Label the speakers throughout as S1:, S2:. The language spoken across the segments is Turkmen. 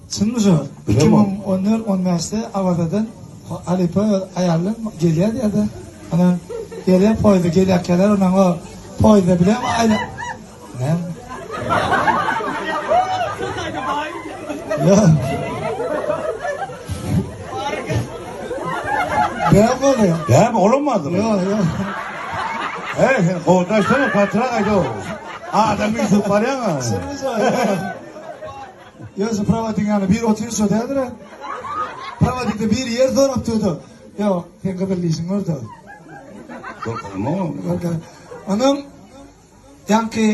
S1: Çynmy şu? 2014 15-de Awazadan halypa öz aýaly bilen gelýär diýýär-de. Onan gelýär poýuzda gelýärkäler onan o poýuzda bilen aýla Näme? Ýok. Näme boldy?
S2: Näme olam bardymy?
S1: Ýok, ýok.
S2: Hey sen gowdaşsana patrak aýda. Adam üýşüp barýaň-a.
S1: Çynmy şu? Ýöne prowodnik ýany bir oturyşa däldir. Prowodnikde bir ýer sorap durdy. Ýok, sen gyzyl dişiň gördi.
S2: Görkezme.
S1: Onuň ýaňky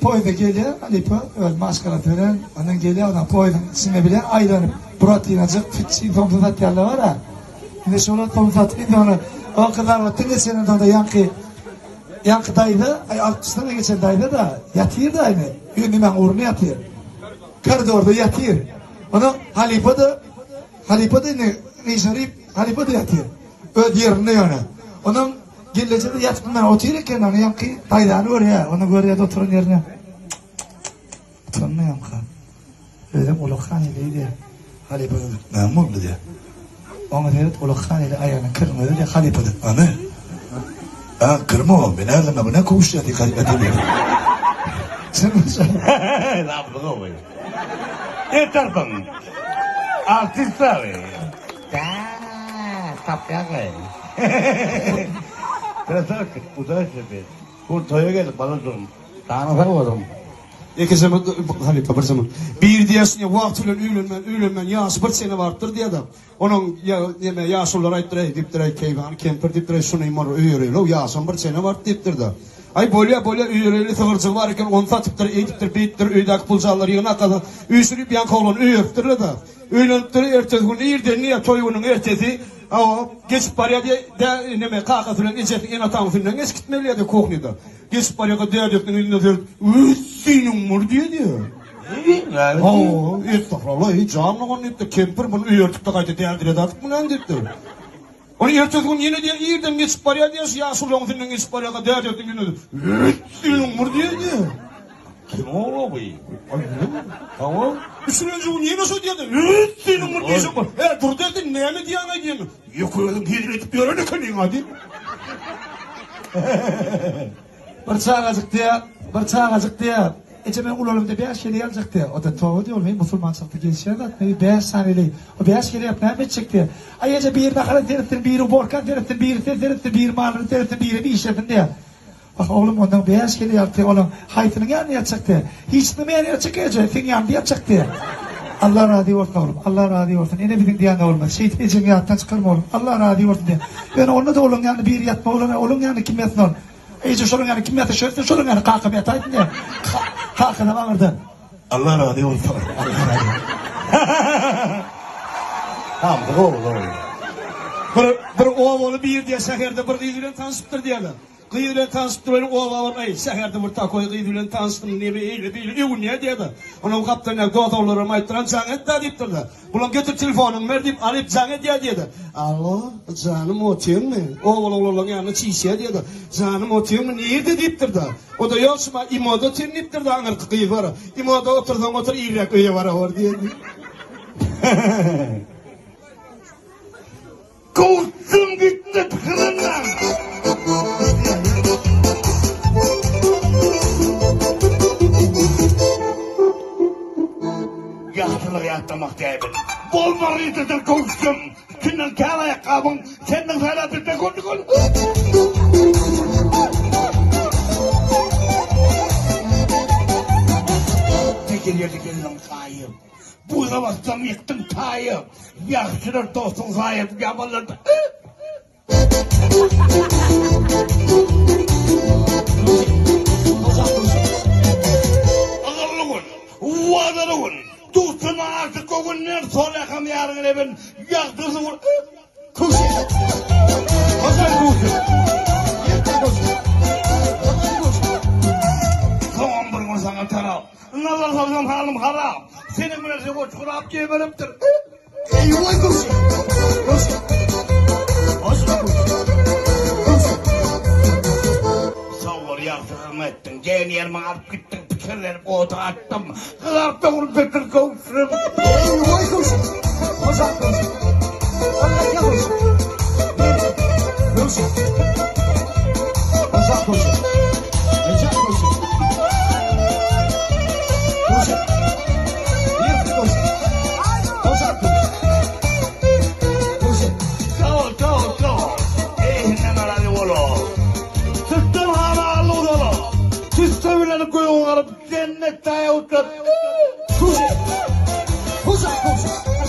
S1: poýuzda gelýär, halypa öz maşgalasy bilen, onuň gelýär, onuň poýuzyň içinde bilen aýlanyp, buratynajyk fitçi somsa satýarlar bar-a. Indi şolar somsa satyp, indi ony o gyzarbatdan geçenden soň-da ýaňky ýaňky daýza, aý altmyşdan geçen daýza-da ýatyr-da indi, ýöne nämäň ugruna ýatyr. Koridorda ýatyr. Onuň halypa-da halypa-da indi gyşaryp, halypa-da ýatyr. Öz ýerinde ýöne. Onuň gelneje-de ýatyp bilmän otyr eken, ony ýaňky daýzany görýär. Ony görýär-de oturan ýerine. Utanmaýamka. Özem ulakan eli diýýär. Halypa näme boldy diýýär. Oňa seret ulakan eli aýagynyň kirini görýär diýýär halypa-da. Ana. A, kirmi o? Men äzime bu ne kowuşýar diýip halypa diýýär.
S2: Labzy gowy. Etarsyň. Artist abi. Da, tapýaň. Krasavçik, udачи тебе. Bu toýa geldik balajygym. Janyň sag bolsun.
S3: Ýekeje halypa bir zaman. Biri diýýär şuny wagty bilen öýlenmän, öýlenmän ýaşy bir çene barypdyr diýýär-de. Onuň ýa neme ýaşulular aýtdyr, eý diýipdir, eý keýwany kempir diýipdir, eý şuny bir öýereýli-ow, ýaşam bir çene baryp diýipdir-de. Aý bolýa, bolýa öýereýli sygyrjygy bar eken, ony satypdyr, eýdipdir, beýdipdir, öýdäki pul-jallary ýygnap, üýşürip ýaňky oglany öýeripdirler-de. Öýlenipdir, ertesi gün irden diýýär, toý günüň ertesi, hawa, geçip barýar diýýär, dä, neme, kakasy bilen ejesi ene-ataň üstünden geçip gitmeli diýýär, kuhnýada. Geçip barýarka dädesiniň ýüzüne seredip, Üssiniň mur diýýär diýýär. Hawa, estagfurallah, eý, jan dogan diýipdir, kempir muny öýertip-de gaýta däldiredadyk muny diýipdir. Ony ertesi gün ýene diýýär, irden geçip barýar diýýär, şu ýaşulularyň üstünden geçip barýarka dädesiniň ýüzüne Üssiniň mur diýýär diýýär.
S2: Kim ogly bu? Hawa.
S3: Üçünji gün ýene şo diýýär, Üssiniň mur diýjek bol. E, dur däde, näme diýýäň-aý diýýär. Ýeke özüň hezil edip ýören ekeniň-a diýip.
S1: Bir çagajyk diýýär, bir çagajyk diýýär. Eje men ulalymda bäş heleý aljak diýýär. O-da toba diýýär, ol men musulmançylykda gelişýän zat, men bäş sany heleý. O bäş heleý alyp näme etjek diýýär. Aý eje biri nahara seretsin, biri uborka seretsin, biri sen seretsin, biri malyny seretsin, birem işlesin diýýär. Wah, oglum, ondan bäş heleý alyp diýýär, olaň haýsynyň ýanynda ýatjak diýýär. Hiçisiniň ýanynda ýatjak eje, seň ýanynda ýatjak diýýär. Allah razy bolsun oglum, Allah razy bolsun. Ene biziň diýen oglumyz. Şeýdip ejeňi ýatdan çykarma oglum. Allah razy bolsun diýýär. Ýöne onda-da olaň ýanynda biri ýatmaly bolar, olaň ýanynda kim ýatsyn ol? Eje şolaň ýanynda kim ýatsa şöýtsin, şolaň ýanynda kakam ýataýsyn diýýär. Kakasam aňyrdan.
S2: Allah razy bolsun. Allah razy bolsun. Hamdy gowy gowy.
S3: Bir bir obaly bir diýýär, şäherde bir gyz bilen tanşypdyr diýýärler. Gyz bilen tanşyp durany oba baryp, Aý, şäherde bir takoý gyz bilen tanşdym, neme eýle-beýle öwünýär diýýär-de. Onuň gapdalyndaky dos-oglanlaram aýtdyr, Jaň et-dä diýipdir-de. Bulam getir telefonyňy ber diýip, alyp jaň edýär diýýär-de. Alo, janym otyňmy? Obaly oglanlaryň ýanynda çişýär diýýär-de. Janym otyňmy, nirde diýipdir-de. O-da ýok, şuma imoda otyryn diýipdir-de, aňyrky gyz bar. Imoda otursaň otur, irräk öýe barawor diýýär.
S2: Gowsum gitdi pikirimden. Ýagşylygy ýatlamak däbin. Bolma rysada gowsum. Içinden kär aýakgabyň, senden saýlap bilse gördük ol. Teker ýerde geldiň gaýyp. Buza bassaň ýykdyň taýy. Ýagşylar dostuň saýyp, ýamanlar Ygyrly gün, wadaly gün, Duşman artyk göwünden, Sol ýakam ýaryň lebin, Ýagdyrdy gün. Köşe. Hasan köşe. Soňam bir gün saňa tarap, Nazar salsam halym harap, Seniň bilen söweş gurap geberipdir. Eýwaý köşe. Köşe. Hasan köşe. Köşe. Sag bol ýagşylygyňy etdiň, Geýen ýerimi alyp gitdiň, Pikirlenip oda atdym, Gyzaryp dogrup getir köwşüm. Eýwaý.
S3: Jan köşe. Jan köşe. Köşe. Ýerli köşe. Jan köşe. Köşe.
S2: Sag bol, sag bol, sag bol. Eý, senden razy bolam. Sütden halal uzalam. Tüsse bilen gögüň alyp cennet daýawtlat.
S3: Köşe. Jan köşe.